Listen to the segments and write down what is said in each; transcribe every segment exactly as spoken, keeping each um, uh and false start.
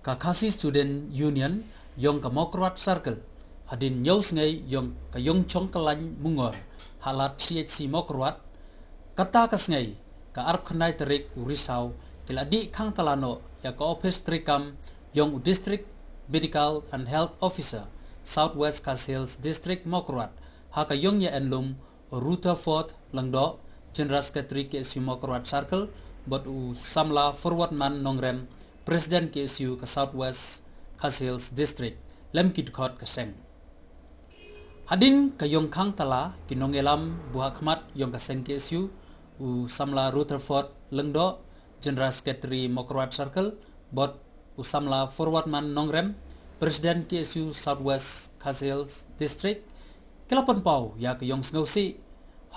Ka Khasi Student Union yong ka Mawkyrwat Circle, hadien ñiew sngi yong ka yong chong ka lain mungor ha lad C H C Mawkyrwat, kata ka sngi ka arphew khyndai tarik u Risaw ki la dih khang tala noh ïa ka ophis treikam yong u District Medical and Health Officer, South West Khasi Hills District Mawkyrwat, ha ka yong ïa enlum Rutherford Lyngdoh, General Secretary K S U Mawkyrwat Circle, bad u samla Forwardman Nongrem, President K S U ka South West Khasi Hills District, lem ki dkhot ka seng. Hadien ka yong khang tala, ki nongïalam buhakmat yong ka seng K S U, u samla Rutherford Lyngdoh, General Secretary Mawkyrwat Circle, bad u samla Forwardman Nongrem, President K S U South West Khasi Hills District, ki la pynpaw ïa ka yong sngewsih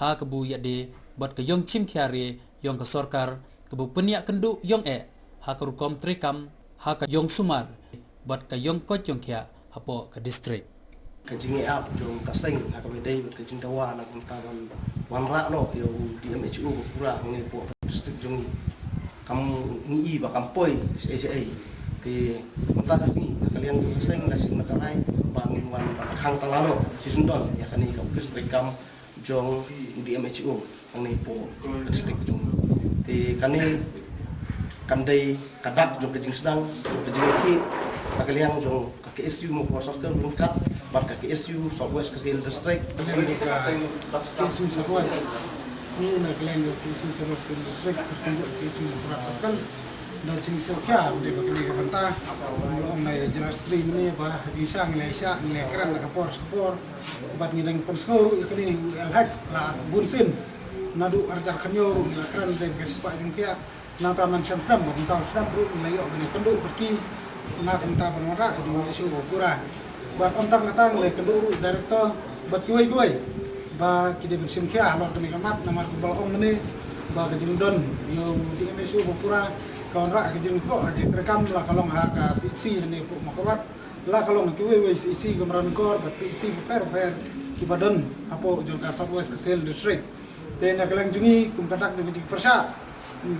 ha ka bu ïa de bad ka yong chim khia re yong ka sorkar, ka bu pynïa kynduh yong eh ha ka rukom treikam ha ka yong sumar bad ka yong koit yong khiah hapoh ka district. Ka jingïap jong ka seng ha kaba dei bad ka jingdawa na kumta ban wanrah noh ïa u D M H O ba pura hangne hapoh ka district jong ngi. Kam ngi i ba kam poi shaei shaei. Te mynta ka sngi na ka liang jong ka seng la shisien na ka rai ba ngin wan ban khang tala noh shisien don ïa kane ka ophis treikam jong u D M H O hangne hapoh ka district jong ngi. Te kane kan dei ka dak jong ka jingsdang jong ka jingïakhih na ka liang jong ka K S U Mawkyrwat Circle ryngkat bad ka K S U South West Khasi Hills District. Ka liang jong ka K S U South West, ngi na ka liang jong ka K S U South West Khasi Hills District, ka K S U Mawkyrwat Circle, da jingsngewkhia ym dei ba kane ka bynta. Ong na ïa General Secretary mynne ba ha jingshisha ngi la ïa shah, ngi la ïa kren na ka por sha ka por. Bad ngi dang pynsngew ruh ïa kane u L H la bun sien. Naduh ar hajar khyndai ruh ngi la kren ïa ka shispah jingthiah. Nangta man shem snem, bad mynta snem ruh ngi la ïoh kane kynduh bad ki. Na ka bynta ban wanrah ïa u D M H O ba pura. Bad ym tang kata ngi la kynduh ruh director bad kiwei kiwei ba ki dei ban shim khia halor kane ka mat, namar kumba la ong mynne ba ka jingdon ïa u D M H O ba pura ka wanrah ka jingkoit ka jingtreikam la ka long ha ka C H C hangne hapoh Mawkyrwat. La ka long kiwei kiwei C H C kumba Ranikor bad P H C bapher bapher kiba don hapoh jong ka South West Khasi Hills District. Te na ka liang jong ngi kum ka dak jong ka jingpyrshah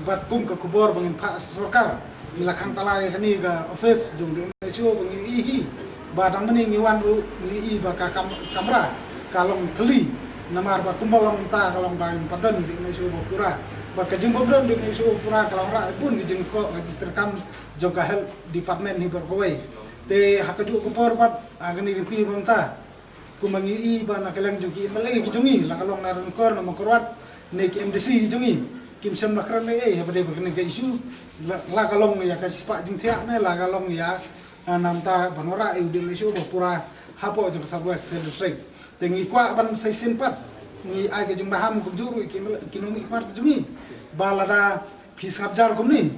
bad kum ka khubor ba ngin phah sha sorkar, ngi la khang tala ïa kane ka office jong D M H O ba ngi ïohi hi ba dang mynne ngi wan ruh ngi ïohi ba ka kam-, kamra ka long khali. Namar ba kumba long mynta ka long ba ngim pat don D M H O ba pura. Bad ka jingbym don D M H O ba pura ka long rah bun ka jingkoit ka jingtreikam jong ka health department hi baroh kawei. Te ha kajuh ka por pat, ha kane ka lynti ba mynta, kumba ngi ïohi ba na ka liang jong ki M L A ki jong ngi, la ka long na Ranikor, na Mawkyrwat, ne ki M D C ki jong ngi, kim shym la kren ei ei haba dei bad kane ka issue, la, la ka long ïa ka shispah jingthiah ne la ka long ïa, ah, namar ban wanrah ïa u D M H O ba pura hapoh jong ka South West Khasi Hills District. Te ngi kwah ban sa shisien pat ngi ai ka jingbaham kumjuh ruh ïa ki M L A, ki nongmihkhmat ki jong ngi, ba lada phi sngap jar kumne,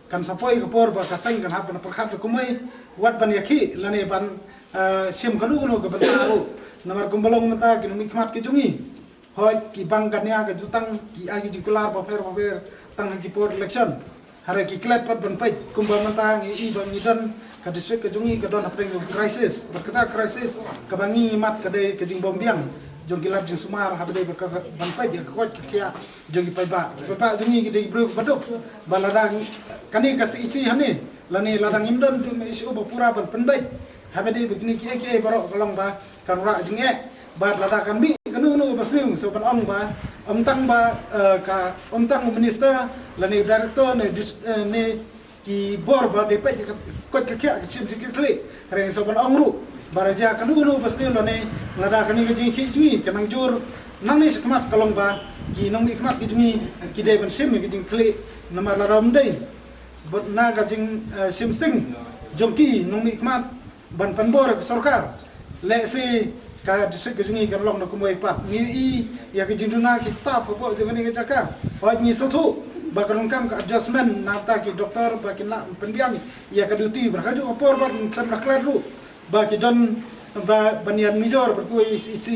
kan sa poi ka por ba ka seng kan hap ban pyrkhat da kumwei, wat ban ïakhih lane ban, eh, shim kano kano ka bynta ruh. Namar kumba long mynta ki nongmihkhmat ki jong ngi, hooid ki bang ka nia ka jutang, ki ai ki jingkular bapher bapher tang ha ki por election. Hynrei ki klet pat ban peit, kumba mynta ngi i ba ngi don, ka district ka jong ngi ka don hapdeng ka crisis. Bad kata crisis kaba ngi mat ka dei ka jingbymbiang jong ki lad jingsumar haba dei ba ka, ban peit ïa ka koit ka khiah jong ki paidbah. Ki paidbah jong ngi ki dei ki briew kiba duk. Ba lada kane ka C H C hangne, lane lada ngim don D M H O ba pura ban pynbeit, haba dei ba kine kiei kiei baroh ka long ba kan wanrah jingeh. Bad lada kan mih kano kano ba sniew, sngewbha ban ong ba ym tang ba, eh, ka, ym tang u minister lane u director ne dis-, eh, ne ki bor ba dei peit ka koit ka khiah ka shim jingkitkhlieh. Hynrei sngewbha ban ong ruh ba lada jia kano kano ba sniew lane lada kane ka jingkhih jong ngi ka nang jur nangne shakhmat ka long ba ki nongmihkhmat ki jong ngi ki dei ban shim ïa ka jingkitkhlieh. Namar lada ym dei bad na ka jing, eh, shim sting jong ki nongmihkhmat ban pynbor ïa ka sorkar, lehse ka district ka jong ngi kan long na kumwei pat. Ngi i ïa ka jingduna ki staff hapoh jong kane ka jaka. Hooid ngi sngewthuh ba ka donkam ka adjustment na bynta ki doktor ba kin lah pynbiang ïa ka duty, ba ka juh ka por ba kin khlem da klet ruh ba ki don ba ban ïa nujor ba kiwei C H C,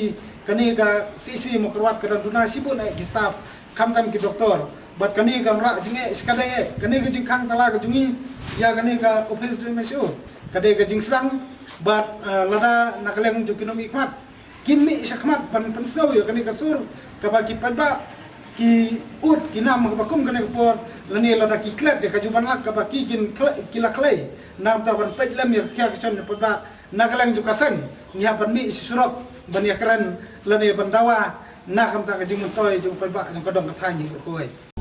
kane ka C H C Mawkyrwat ka dang duna shibun eh ki staff, khamtam ki doktor. Bad kane ka wanrah jingeh shikatdei eh, kane ka jingkhang tala ka jong ngi ïa kane ka ophis D M H O ka dei ka jingsdang. Bad, eh, lada na ka liang jong ki nongmihkhmat kim mih shakhmat ban pynsngew ïa kane ka sur kaba ki paidbah ki ud ki nam kaba kum kane ka por, lane lada ki klet ïa ka jingwan lak kaba ki kin kle-, ki la klet. Namar ban peit lem ïa ka khia ka shon ïa paidbah na ka liang jong ka seng, ngi hap ban mih sha surok ban ïakren lane ban dawa na ka bynta ka jingmyntoi jong paidbah jong ka dong ka thaiñ hi kawei.